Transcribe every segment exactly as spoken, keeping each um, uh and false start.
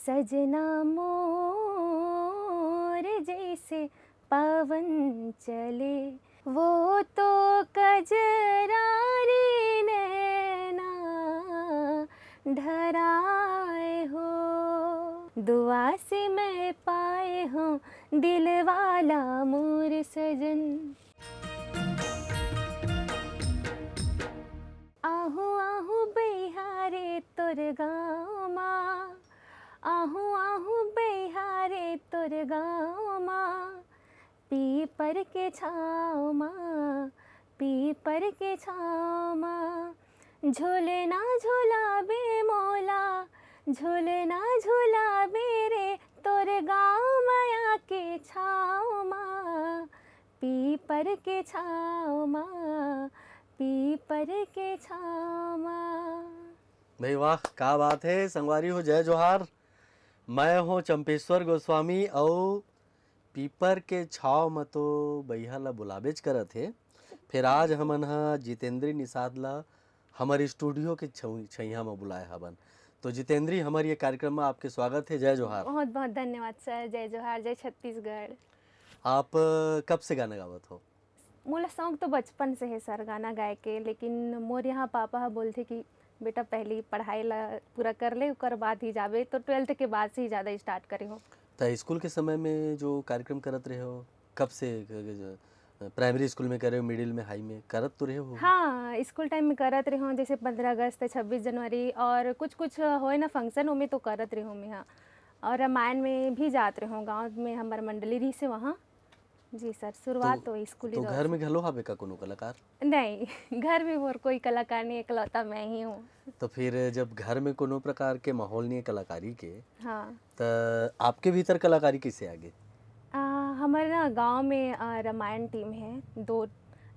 सजना मोर जैसे पवन चले, वो तो कजरारी नैना ढराए हो। दुआ से मैं पाए हूँ दिल वाला मोर सजन। आहू आहू बइहा रे तोर गाँव मा, आहू आहू बइहा रे तोर गाँव मा, पीपर के छाँव मा, पीपर के छाँव मा, झूलना झुलाबे मोला, झूलना झुलाबे रे तोर गाँव मया के छाँव मा, पीपर के छाँव मा, पीपर के छाँव मा। भाई वाह, का बात है संगवारी हो, जय जोहार। मैं हूँ चंपेश्वर गोस्वामी अउ पीपर के छाव म तो बइहा ल बुलाबेच करत हे। फेर आज हमन ह जितेंद्री निषाद ल हमर स्टूडियो के छउ-, छैया म बुलाए हवन। तो जितेंद्री, हमर ये कार्यक्रम म आपके स्वागत हे। जय जोहार। बहुत बहुत धन्यवाद सर। जय जोहार, जय छत्तीसगढ़। आप, अ, कब से गाना गावत हो? मोला शौक तो बचपन से हे सर गाना गाए के, लेकिन मोर यहाँ पापा ह बोलथे कि बेटा पहली पढ़ाई ला पूरा कर ले, ओकर बाद ही जाबे, तो ट्वेल्थ के बाद से ही ज़्यादा स्टार्ट करे हो। त स्कूल के समय में जो कार्यक्रम करत रहे हो, कब से, क-, क-, प्राइमरी स्कूल में करे हो, मिडिल में, हाई में करत तो रहे हो? हाँ, स्कूल टाइम में करत रहे हो, जैसे पंद्रह अगस्त, छब्बीस जनवरी और कुछ कुछ होए ना फंक्शन, ओमे तो करत रहे हो मैं, हाँ। और रामायण में भी जात रहे हो, गाँव में हमार मंडली रही से वहाँ। जी सर, शुरुआत तो, तो स्कूल ही तो दौर घर से। में घलो हावे का कोनो कलाकार? नहीं, घर में मोर कोई कलाकार नहीं, इकलौता मैं ही हूँ। तो फिर जब घर में कोनो प्रकार के माहौल नहीं है कलाकारी के, हाँ। त आपके भीतर कलाकारी कैसे आगे? आ, हमारे ना गांव में, आ, रामायण टीम है, दो,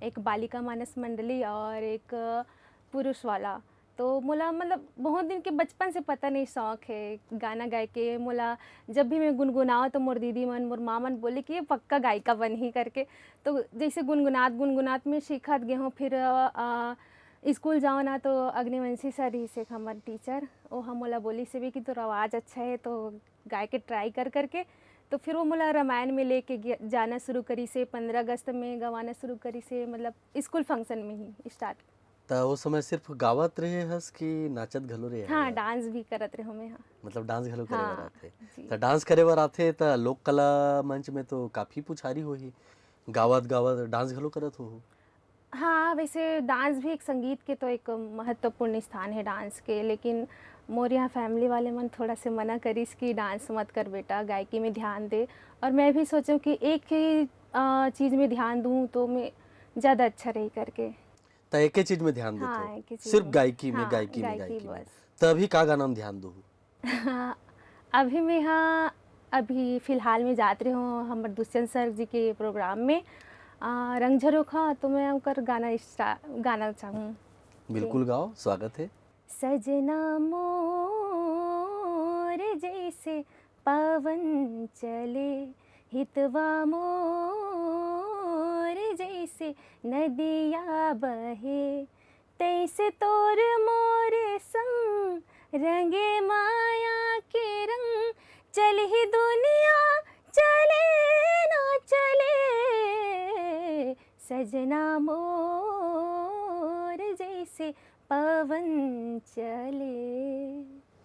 एक बालिका मानस मंडली और एक, आ, पुरुष वाला। तो मोला मतलब बहुत दिन के बचपन से पता नहीं शौक है गाना गाए के। मोला जब भी मैं गुनगुनाओ तो मोर दीदी मन, मोर माँ मन बोले कि ये पक्का गायिका बनही करके। तो जैसे गुनगुनात गुनगुनात मैं सीखत गे हूँ। फिर, अ, स्कूल जाओ ना तो अग्निवंशी सर रहिस एक हमर टीचर, वो हम मोला बोलिस भी कि तोर आवाज़ अच्छा है तो गाए के ट्राई कर करके। तो फिर वो मोला रामायण में लेके गे-, जाना शुरू करिस, पंद्रह अगस्त में गवाना शुरू करिस, मतलब स्कूल फंक्शन में ही स्टार्ट। त ओ समय सिर्फ गावत रहे हस कि नाचत घलो रहे हाँ, हवय? डांस भी करत रहे मैं, हाँ। मतलब डांस घलो करे बर हाँ, आथे। जी। त डांस करे बर आथे त लोक कला मंच में तो काफी पुछारी होही। गावत, गावत डांस घलो करत होहू? हाँ, वैसे डांस भी एक संगीत के तो एक महत्वपूर्ण स्थान है डांस के, लेकिन मोर यहाँ फैमिली वाले मन थोड़ा से मना करिस कि डांस मत कर बेटा, गायकी में ध्यान दे। और मैं भी सोचूं कि एक ही, अ, चीज़ में ध्यान दूं तो मैं ज़्यादा अच्छा रही करके। त एके चीज में ध्यान देथो? हाँ, एके चीज सिर्फ में। गायकी में, हाँ, गायकी में, गायकी गायकी में। बस। त अभी का गाना में ध्यान दूहू? अभी मैं, हाँ, अभी फिलहाल में जात रहे हूँ हमर दुष्यंत सर जी के प्रोग्राम में, आ, रंग झरोखा, तो मैं ओकर गाना स्टा-, गाना चाहूँ। बिल्कुल जी। गाओ, स्वागत है। सजना मोर जैसे पवन चले, हितवा मोर जैसे नदिया बहे, तैसे तोर मोर संग रंगे माया के रंग, चलही दुनिया चले ना चले, सजना मोर जैसे पवन चले।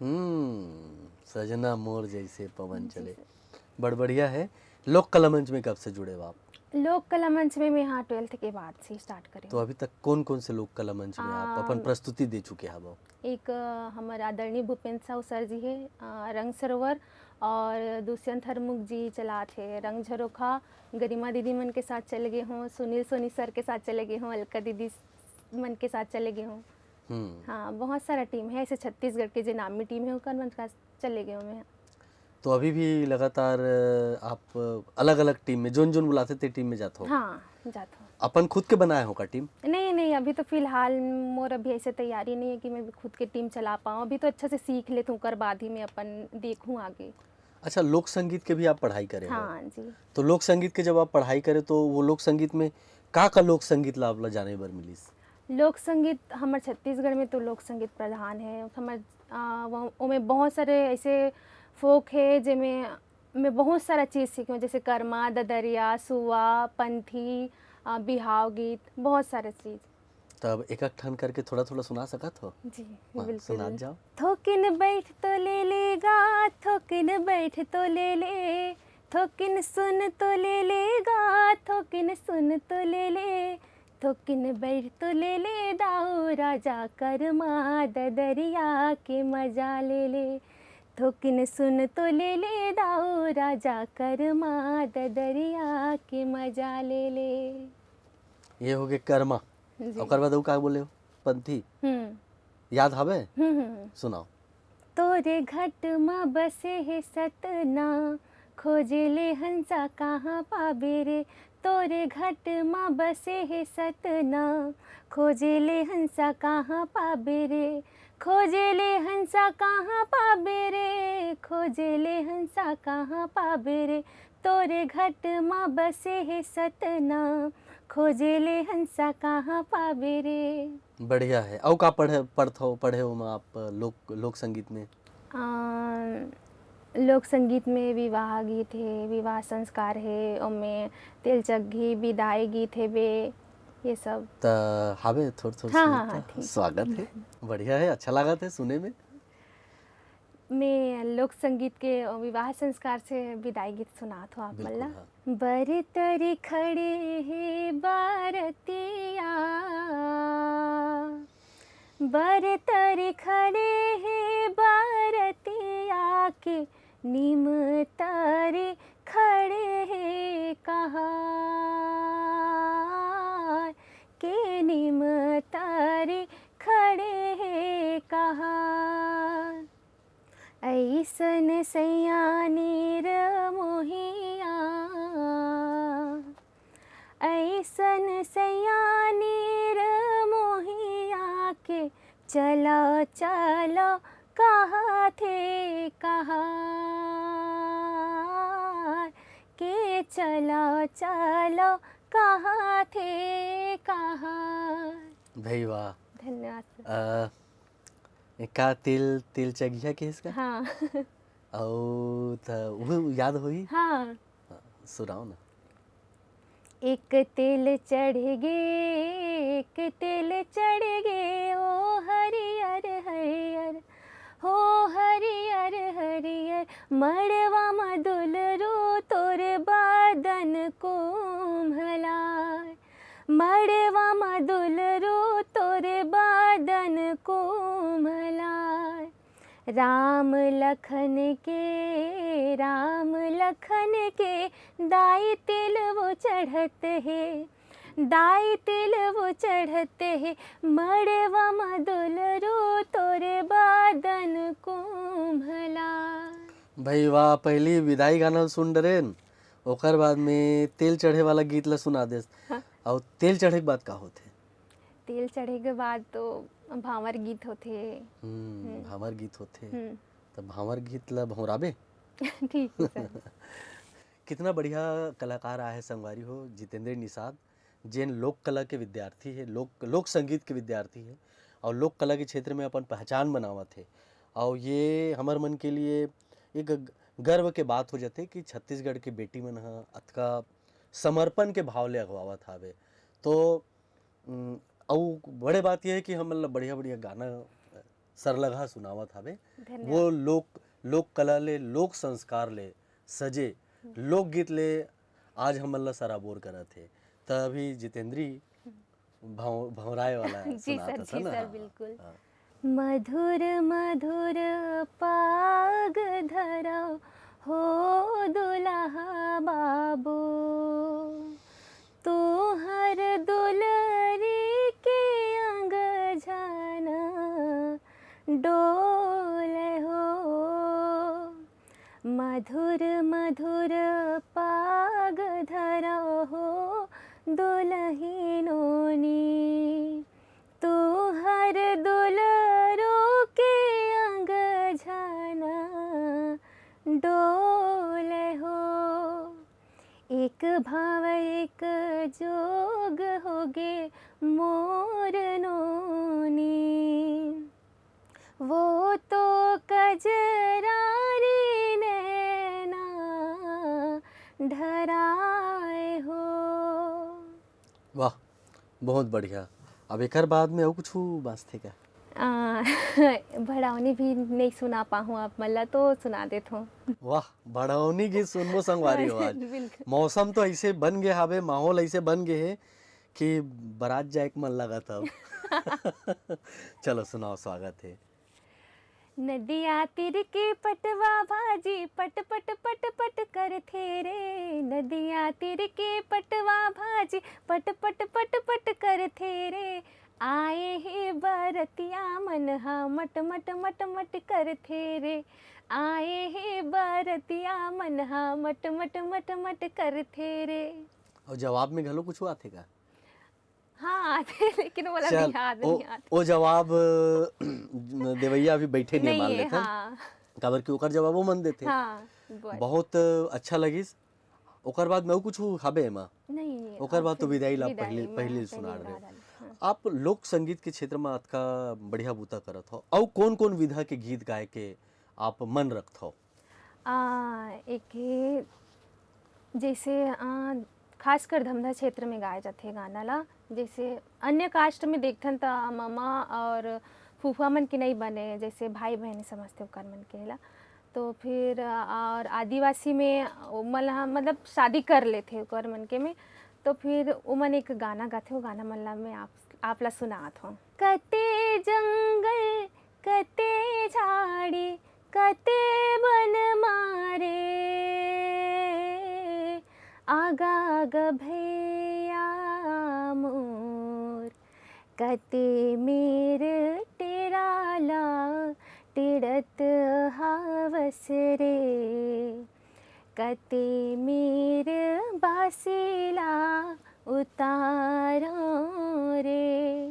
हम्म, सजना मोर जैसे पवन जी चले। सर। बड़ बढ़िया है। लोक कला मंच में कब से जुड़े हो आप? लोक कला मंच में मैं, हाँ, ट्वेल्थ के बाद से स्टार्ट करे तो हूँ। अभी तक कौन-कौन से लोक कला मंच में आप अपन आ, प्रस्तुति दे चुके हवो? एक, अ, हमर आदरणीय भूपेंद्र साहू सर जी हे, अ, रंग सरोवर, और दुष्यंत हरमुख जी चलात हे रंग झरोखा, गरिमा दीदी मन के साथ चले गे हों, सुनील सोनी सर के साथ चले गे हों, अलका दीदी मन के साथ चले गे हों। हम्म। हाँ, बहुत सारा टीम है ऐसे छत्तीसगढ़ के जे नामी टीम है, ओकर मन के साथ चले गे हों मैं। तो अभी भी लगातार, अ, आप अलग-अलग टीम में, जोन-जोन बुलाथे ते टीम में जात हो? हाँ, जात हो। अपन खुद के बनाए हो का टीम? नहीं, नहीं, अभी तो फिलहाल मोर अभी ऐसे तैयारी नहीं है कि मैं भी खुद के टीम चला पाऊँ। अभी तो अच्छा से सीख लेथूँ, ओकर बाद ही मैं अपन देखूँ आगे। अच्छा, लोक संगीत के भी आप पढ़ाई करे हो? हाँ जी। तो लोक संगीत के जब आप पढ़ाई करे तो वो लोक संगीत में का-का लोक संगीत ला आप ला जाने बर मिलिस? लोक संगीत हमर छत्तीसगढ़ में तो लोक संगीत प्रधान है। हमर, आ, वो, ओमे बहुत सारे ऐसे फोक हे, जेमे मैं बहुत सारा चीज सीखे हूँ, जैसे करमा, ददरिया, सुआ, पंथी, अ, बिहाव गीत, बहुत सारा चीज। तब एक-एक ठन करके थोड़ा-थोड़ा सुना सकत हो? जी, हाँ, बिल्कुल। सुनात जाओ। थोकिन बैठ तो ले लेगा, थोकिन बैठ तो ले ले, थोकिन सुन तो ले लेगा, थोकिन सुन तो ले ले, थोकिन बैठ तो ले ले दाऊ राजा, करमा ददरिया के मजा ले ले। थोकिन सुन तो ले ले दाऊ राजा, करमा ददरिया के मजा ले ले। ये हो गए करमा। जी। ओकर बाद अउ का बोले हो? पंथी। हम्म। याद हवे? हम्म, हम्म, हम्म। सुनाओ। तोरे घट म बसे हे सतना, खोजे ले हंसा कहाँ पाबे रे। तोरे घट म बसे हे सतना, खोजे ले हंसा कहाँ पाबे रे। खोजे ले हंसा कहाँ पाबे रे, खोजे ले हंसा कहाँ पाबे रे। तोरे घट म बसे हे सतना, खोजे ले हंसा कहाँ पाबे रे। बढ़िया है। अउ का पढ़े, पढ़थो, पढ़े हो में आप लोक, लोक संगीत में? अ, लोक संगीत में विवाह गीत हे, विवाह संस्कार हे, ओमे तेलचघी, विदाई गीत हे बे, ये सब। त हावे थोर थोर हाँ, सुनत हाँ, हाँ, त ठीक। स्वागत हे। बढ़िया हे, अच्छा लागत हे सुने में। मैं लोक संगीत के विवाह संस्कार से विदाई गीत सुनात हूँ आप मन बिल्कुल, ला। हाँ। बर तरी खड़े हे बारतिया, बर तरी खड़े हे बारतिया के, नीम तरी खड़े हे कहार, के नीम तरी खड़े हे कहार। अइसन सैया नीर मोहिया, अइसन सैया नीर मोहिया के, चलो चलो कहथे कहार, के चलो चलो कहथे कहार। भाई वाह। धन्यवाद सर। अ, ए, का तेल, तेल चघिया के इसका? हाँ। अउ त वो याद होही? हाँ। हाँ, सुनाओ ना। एक तेल चढ़ गे, एक तेल चढ़ गे, ओ हरियर हरियर, हो हरियर हरियर, मड़वा म दुलरू तोर बदन कोमलाय, मड़वा म दुलरू तोर बदन कोमलाय। राम लखन के, राम लखन के, दाई तेल वो चढ़त हे, दाई तेल वो चढ़त हे, मड़वा म दुलरू तोर बदन कोमला। भाई वाह, पहली विदाई गाना सुन डरेन, ओकर बाद में तेल चढ़े वाला गीत ला सुना देस। हाँ। अउ तेल चढ़े के बाद का होथे? तेल चढ़े के बाद तो भांवर गीत होथे। हम्म, हम्म। भांवर गीत होथे। हम्म। त भांवर गीत ला भौंराबे? ठीक है सर। कितना बढ़िया कलाकार आए हे संगवारी हो, जितेंद्र निषाद, जेन लोक कला के विद्यार्थी हे, लोक, लोक संगीत के विद्यार्थी हे अउ लोक कला के क्षेत्र में अपन पहचान बनावत हे। अउ ये हमर मन के लिए एक ग-, गर्व के बात हो जाथे कि छत्तीसगढ़ के बेटी मन ह अतका समर्पण के भाव ले अगवावत हावे। तो, उम, अउ बड़े बात ये हे कि हमन ल बढ़िया-बढ़िया गाना सरलगहा सुनावत हावे। धन्यवाद। वो लोक, लोक कला ले, लोक संस्कार ले सजे, हम्म। लोकगीत ले आज हमन ला सराबोर करत हे। त अभी जितेंद्री हम्म। भौं-, भौंराए वाला जी सुनात सर, हस, है जी ना? सर, हाँ, बिल्कुल। हाँ। मधुर मधुर पाग धरव हो दुलहा बाबू, तुहर दुलरी के अंग झन डोल हो। मधुर मधुर पाग धरव हो दुलही नोनी, तुहर दुलरू के अंग झन डोल हो। एक भांवर एक जोग होगे मोर नोनी, वो तो कजरारी बहुत बढ़िया। अब एकर बाद में अउ कुछु बांचथे का? आ, भड़ौनी भी नहीं सुना पाहूँ आप मन ला, तो सुना देत हूँ। वाह, भड़ौनी गीत सुनबो संगवारी हो आज। बिल्कुल। मौसम तो ऐसे बन गए हावे, माहौल ऐसे बन गए है कि बारात जाए के मन लगत हव। चलो सुनाओ, स्वागत है। नदिया तीर के पटवा भाजी पट पट पट पट करथे रे। नदिया तीर के पटवा भाजी पट पट पट पट करथे रे। आए हे बरतिया मन हा मट मट मट मट करथे रे। आए हे बरतिया मन हा मट मट मट मट करथे रे। और जवाब में घलो कुछ आथे का? हाँ आथे, लेकिन वो लग चल, याद ओ, नहीं आते। ओ जवाब देवैया अभी बैठे नहीं, नहीं मान है, लेथन। हाँ। काबर कि ओकर जवाबो मन देथे। हाँ, बोल। बहुत अच्छा लगिस। ओकर बाद में अउ कुछ हाबे एमा? नहीं, नहीं, ओकर बाद तो फिर विदाई ला विदाई पहले, में पहले पहली सुना बार रहे। आलू, हाँ। आप लोक संगीत के क्षेत्र में अतका बढ़िया बूता करत हो, अउ कौन कौन विधा के गीत गाए के आप मन रखत हो? आ, एक ही जैसे आ, खासकर धमधा क्षेत्र में गाए जाथे गाना ला। जैसे अन्य कास्ट में देखथन त ममा और फूफा मन के नहीं बने, जैसे भाई बहन समझथे ओकर मन के ला। तो फिर आ, और आदिवासी में ओमन ह मतलब शादी कर लेथे ओकर मन के में, तो फिर ओमन एक गाना गाथे, वो गाना मन ला मैं आप आप ला सुनात हूँ। कते जंगल कते झाड़ी कते बन मारे, आगा आगा भैया मोर। कते मेर टेरा ला टेड़त हावस रे। कते मेर बासी ला उतारो रे।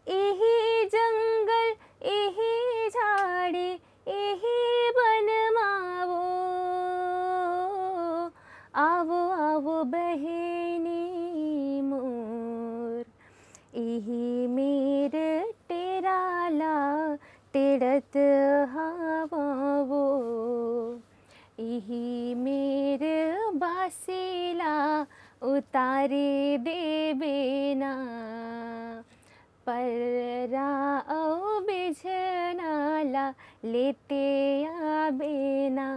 इही जंगल, इही झाड़ी, इही बन मावो, आवो, आवो बहिनी मोर। इही मेर टेरा ला टेड़त हावो, इही मेर बासी ला उतारी देबे ना। पररा अउ बिझना ला लेते आबे ना।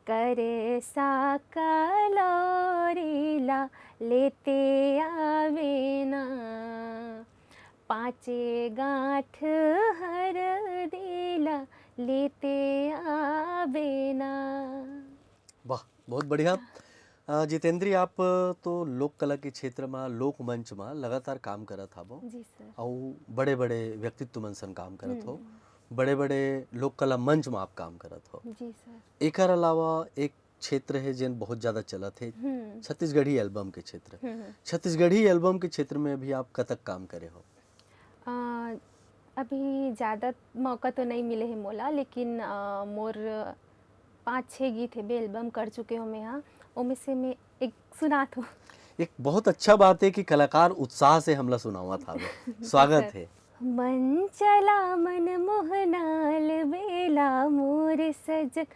करेसा कलौरी ला लेते आबे ना। पाँचे गांठ हरदी ला लेते आबे ना। वाह, बहुत बढ़िया। अ, जितेंद्री, आप तो लोक कला के क्षेत्र में, लोक मंच में लगातार काम करत हावो, जी सर। अउ बड़े-बड़े व्यक्तित्व मन सन काम करत हो, हम्म। बड़े-बड़े लोक कला मंच में आप काम करत हो। जी सर। एकर अलावा एक क्षेत्र है जेन बहुत ज्यादा चलत है, हम्म। छत्तीसगढ़ी एल्बम के क्षेत्र। हम्म। छत्तीसगढ़ी एल्बम के क्षेत्र में भी आप कतक काम करे हो? आ, अभी ज़्यादा मौका तो नहीं मिले है मोला, लेकिन आ, मोर पाँच छः गीत है बे एल्बम कर चुके हो मैं, हाँ, ओमे से मैं एक सुनात हूँ। एक बहुत अच्छा बात है कि कलाकार उत्साह से हमला सुनावत हावे। स्वागत है। मन चला मन मोहनाल बेला मोर सजन,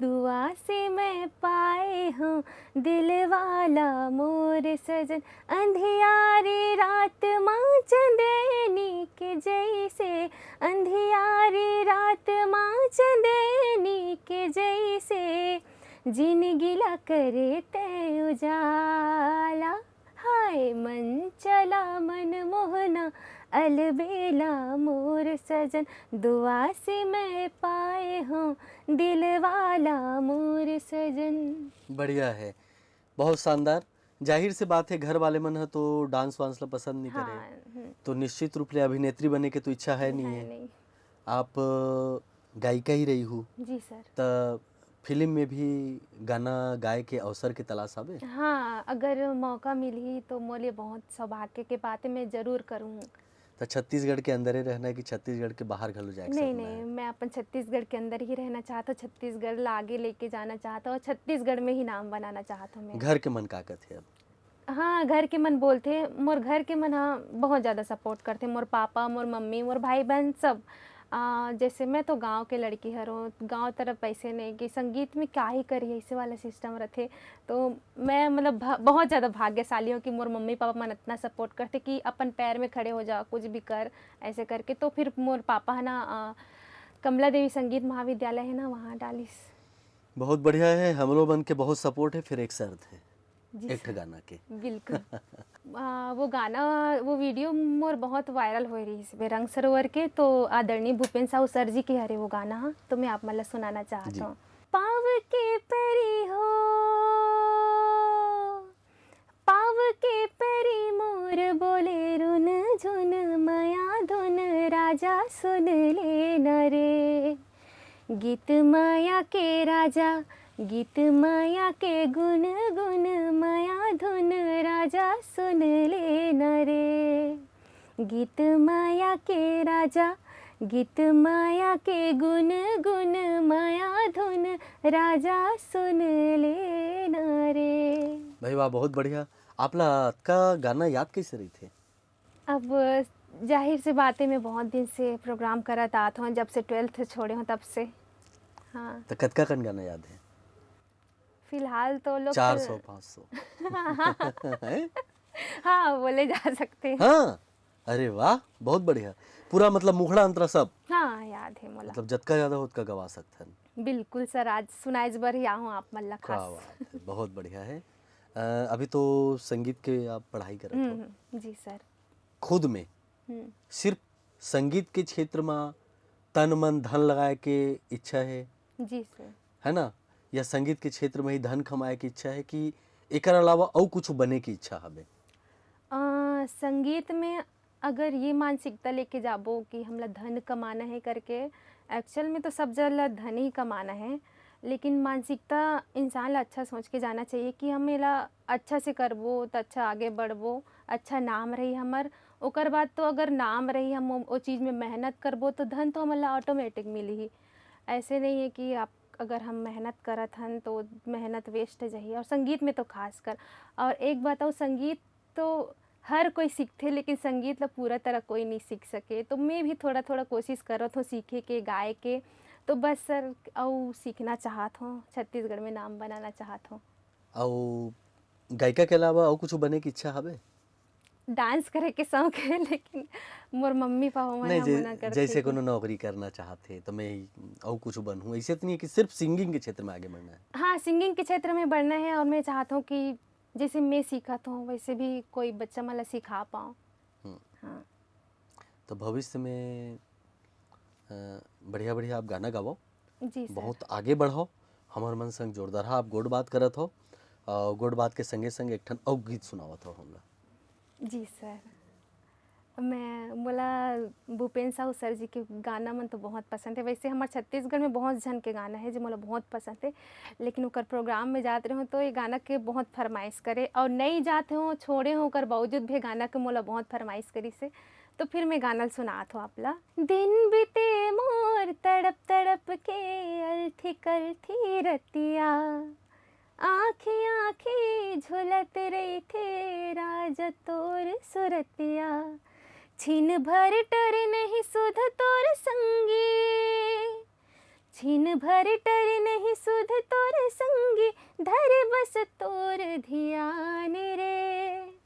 दुआ से मैं पाए हूँ दिल वाला मोर सजन। अंधियारी रात माँ चंदैनी के जैसे, अंधियारी रात माँ चंदैनी के जैसे, जिनगी ला करे तै उजाला। हाय मन चला मन मोहना, अलबेला मोर सजन, दुआ से मैं पाए हूँ दिल वाला मोर सजन। बढ़िया है, बहुत शानदार। जाहिर से बात है, घर वाले मन ह तो डांस वांस ला पसंद नहीं करे, हाँ, हम्म, तो निश्चित रूप ले अभिनेत्री बने के तो इच्छा है नहीं है है। नहीं। आप अ, गायिका ही रही हो, जी सर। त फिल्म में भी गाना गाए के अवसर के तलाश हवे? हाँ, अगर मौका मिलही तो मोर लिए बहुत सौभाग्य के बात है, मैं जरूर करूँ। त छत्तीसगढ़ के अंदर ही रहना है कि छत्तीसगढ़ के बाहर घलो जाए के नहीं सपना नहीं, है? मैं अपन छत्तीसगढ़ के अंदर ही रहना चाहता हूँ, छत्तीसगढ़ ला आगे लेके जाना चाहता हूँ और छत्तीसगढ़ में ही नाम बनाना चाहता हूँ मैं। घर के मन का कथे अब? हाँ, घर के मन बोलथे, मोर घर के मन हाँ बहुत ज़्यादा सपोर्ट करथे, मोर पापा, मोर मम्मी, मोर भाई बहन सब। आ, जैसे मैं तो गांव के लड़की हरों, गांव तरफ ऐसे नहीं कि संगीत में क्या ही करी, ऐसे वाला सिस्टम रथे। तो मैं मतलब भ-, बहुत ज़्यादा भाग्यशाली हूँ कि मोर मम्मी पापा मन इतना सपोर्ट करते कि अपन पैर में खड़े हो जा, कुछ भी कर, ऐसे करके। तो फिर मोर पापा है ना, आ, कमला देवी संगीत महाविद्यालय है ना, वहाँ डालिस। बहुत बढ़िया है, हमरो मन के बहुत सपोर्ट है। फिर एक शर्त है, जी एक सर। ठे गाना के। बिल्कुल। आ, वो गाना, वो वीडियो मोर बहुत वायरल हो रही है रंग सरोवर के। तो आदरणीय भूपेन साहू सर जी के हरे वो गाना हा, तो मैं आप मन ला सुनाना चाहत जी। हूँ। पाव के परी हो, पाव के परी मोर बोले रुन झुन मया धुन, राजा सुन ले न रे। गीत माया के राजा, गीत माया के गुन गुन मया धुन, राजा सुन ले न रे। गीत माया के राजा, गीत माया के गुन गुन मया धुन, राजा सुन ले न रे। भाई वाह, बहुत बढ़िया। आपला अतका गाना याद कैसे रहिथे? अब जाहिर सी बात है, मैं बहुत दिन से प्रोग्राम करत आत हूँ, जब से ट्वेल्थ छोड़े हूँ तब से। हाँ। तो कतका कन गाना याद है? फिलहाल तो लोग चार सौ, पाँच सौ? हाँ, बोले जा सकते हैं। हाँ, अरे वाह, बहुत बढ़िया। पूरा मतलब मुखड़ा अंतरा सब? हाँ, याद है मोला। मतलब जतका ज्यादा हो, उतका गवा सकथन। बिल्कुल सर, आज सुनाइज बर ही आहूँ आप मन ला क्या खास। बात है, बहुत बढ़िया है। अ, अभी तो संगीत के आप पढ़ाई करत हो। हम्म, जी सर। खुद में हम्म, सिर्फ संगीत के क्षेत्र में तन मन धन लगाए के इच्छा है, जी सर। है ना? या संगीत के क्षेत्र में ही धन कमाए के इच्छा है कि एकर अलावा अउ कुछ बने की इच्छा हवे? अ, संगीत में अगर ये मानसिकता लेके जाबो कि हमला धन कमाना है करके, एक्चुअल में तो सब जन ला धन ही कमाना है, लेकिन मानसिकता इंसान ला अच्छा सोच के जाना चाहिए कि हम एला अच्छा से करबो तो अच्छा आगे बढ़बो, अच्छा नाम रही हमर। ओकर बाद तो अगर नाम रही, हम वो, वो चीज़ में मेहनत करबो तो धन तो हमन ला ऑटोमेटिक मिली ही। ऐसे नहीं है कि आप, अगर हम मेहनत करत हन तो मेहनत वेस्ट जाही, और संगीत में तो खासकर। और एक बात और, संगीत तो हर कोई सीखथे, लेकिन संगीत ला पूरा तरह कोई नहीं सीख सके। तो मैं भी थोड़ा थोड़ा कोशिश करत हूँ सीखे के, गाए के। तो बस सर, अउ सीखना चाहत हूँ, छत्तीसगढ़ में नाम बनाना चाहत हूँ। अउ गायिका के अलावा अउ कुछ बने की इच्छा हवे? डांस करे के शौक है, लेकिन मोर मम्मी पापा मन नहीं, ह जे, मना करथे जैसे कि कोनो नौकरी करना चाहते तो मैं अउ कुछ बनूं, ऐसे तो नहीं है कि सिर्फ सिंगिंग के क्षेत्र में आगे बढ़ना है। हाँ, सिंगिंग के क्षेत्र में बढ़ना है, और मैं चाहता हूँ कि जैसे मैं सीखत हूँ, वैसे भी कोई बच्चा मन ला सिखा पाऊँ। हम्म। हाँ। तो भविष्य में अ, बढ़िया बढ़िया आप गाना गावो, जी सर। बहुत आगे बढ़ो, हमर मन संग जोरदार हा। आप गोठ बात करत हो और गोठ बात के संगे संग एक ठन अउ गीत सुनावत हो हमला। जी सर। मैं, मोला भूपेन साहू सर जी के गाना मन तो बहुत पसंद है। वैसे हमारे छत्तीसगढ़ में बहुत जन के गाना है जो मोला बहुत पसंद है, लेकिन ओकर प्रोग्राम में जात रहूँ तो ये गाना के बहुत फरमाइश करे, और नहीं जाते हो, छोड़े हो, ओकर बावजूद भी गाना के मोला बहुत फरमाइश करी से। तो फिर मैं गाना ल सुनात हूँ आप ला। दिन बीते मोर तड़प तड़प के, अलथी कलथी रतिया, आँखी आँखी झुलत रहिथे राजा तोर सुरतिया। छिन भर टर नहीं सुध तोर संगी, छिन भर टर नहीं सुध तोर संगी, धर बस तोर धियान रे।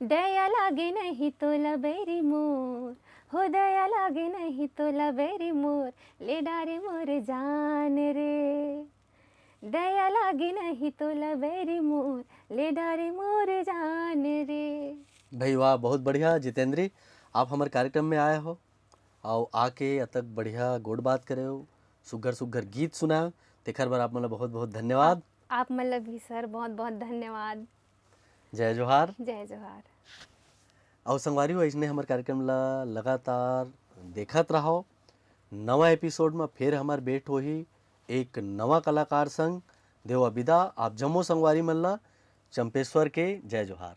दया लागे नहीं तोला बैरी मोर, हो दया लागे नहीं तोला बैरी मोर, ले डारे मोर जान रे। दया लागे नहीं तोला बैरी मोर, ले डारे मोर जान रे। भाई वाह, बहुत बढ़िया जितेंद्री, आप हमर कार्यक्रम में आए हो और आके अतक बढ़िया गोठ बात करे हो, सुग्घर सुग्घर गीत सुनाए हो, तेखर बर आप मन ला बहुत बहुत धन्यवाद। आप मन ला भी सर बहुत बहुत धन्यवाद। जय जोहार। जय जोहार। और संगवारी हो, अइसने हमर कार्यक्रम ला लगातार देखत रहो। नवा एपिसोड में फिर हमर भेंट होही एक नवा कलाकार संग। देवा बिदा आप जम्मो संगवारी मन ला चंपेश्वर के जय जोहार।